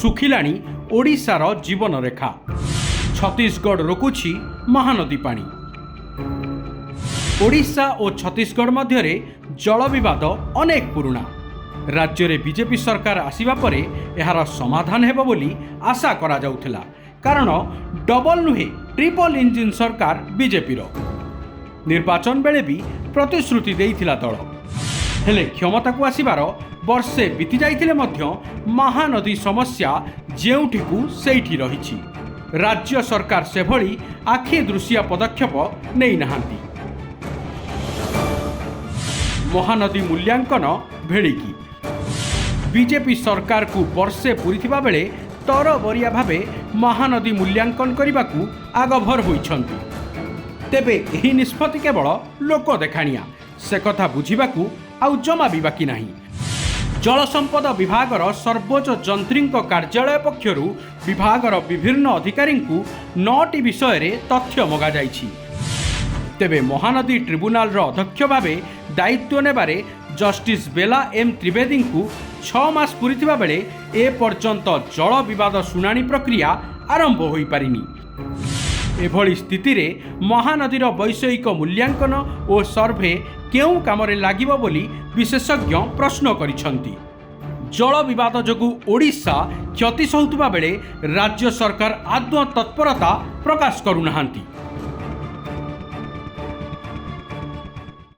ଶୁଖିଲାଣି ଓଡ଼ିଶାର ଜୀବନରେଖା। ଛତିଶଗଡ଼ ରୋକୁଛି ମହାନଦୀ ପାଣି। ଓଡ଼ିଶା ଓ ଛତିଶଗଡ଼ ମଧ୍ୟରେ ଜଳ ବିବାଦ ଅନେକ ପୁରୁଣା। ରାଜ୍ୟରେ ବିଜେପି ସରକାର ଆସିବା ପରେ ଏହାର ସମାଧାନ ହେବ ବୋଲି ଆଶା କରାଯାଉଥିଲା, କାରଣ ଡବଲ ନୁହେଁ, ଟ୍ରିପଲ ଇଞ୍ଜିନ୍ ସରକାର ବିଜେପିର। ନିର୍ବାଚନ ବେଳେ ବି ପ୍ରତିଶ୍ରୁତି ଦେଇଥିଲା ଦଳ। ହେଲେ କ୍ଷମତାକୁ ଆସିବାର ବର୍ଷେ ବିତି ଯାଇଥିଲେ ମଧ୍ୟ ମହାନଦୀ ସମସ୍ୟା ଯେଉଁଠିକୁ ସେଇଠି ରହିଛି। ରାଜ୍ୟ ସରକାର ସେଭଳି ଆଖି ଦୃଶିଆ ପଦକ୍ଷେପ ନେଇନାହାନ୍ତି। ମହାନଦୀ ମୂଲ୍ୟାଙ୍କନ ଭେଳିକି ବିଜେପି ସରକାରକୁ ବର୍ଷେ ପୂରିଥିବା ବେଳେ ତରବରିଆ ଭାବେ ମହାନଦୀ ମୂଲ୍ୟାଙ୍କନ କରିବାକୁ ଆଗଭର ହୋଇଛନ୍ତି। ତେବେ ଏହି ନିଷ୍ପତ୍ତି କେବଳ ଲୋକ ଦେଖାଣିଆ, ସେକଥା ବୁଝିବାକୁ ଆଉ ଜମା ବି ବାକି ନାହିଁ। ଜଳସମ୍ପଦ ବିଭାଗର ସର୍ବୋଚ୍ଚ ଯନ୍ତ୍ରୀଙ୍କ କାର୍ଯ୍ୟାଳୟ ପକ୍ଷରୁ ବିଭାଗର ବିଭିନ୍ନ ଅଧିକାରୀଙ୍କୁ 9ଟି ବିଷୟରେ ତଥ୍ୟ ମଗାଯାଇଛି। ତେବେ ମହାନଦୀ ଟ୍ରିବ୍ୟୁନାଲର ଅଧ୍ୟକ୍ଷ ଭାବେ ଦାୟିତ୍ୱ ନେବାରେ ଜଷ୍ଟିସ୍ ବେଲା ଏମ୍ ତ୍ରିବେଦୀଙ୍କୁ 6 ମାସ ପୂରିଥିବା ବେଳେ ଏପର୍ଯ୍ୟନ୍ତ ଜଳ ବିବାଦ ଶୁଣାଣି ପ୍ରକ୍ରିୟା ଆରମ୍ଭ ହୋଇପାରିନି। ଏଭଳି ସ୍ଥିତିରେ ମହାନଦୀର ବୈଷୟିକ ମୂଲ୍ୟାଙ୍କନ ଓ ସର୍ଭେ କେଉଁ କାମରେ ଲାଗିବ ବୋଲି ବିଶେଷଜ୍ଞ ପ୍ରଶ୍ନ କରିଛନ୍ତି। ଜଳ ବିବାଦ ଯୋଗୁଁ ଓଡ଼ିଶା କ୍ଷତି ସହୁଥିବା ବେଳେ ରାଜ୍ୟ ସରକାର ଆଦୌ ତତ୍ପରତା ପ୍ରକାଶ କରୁନାହାନ୍ତି।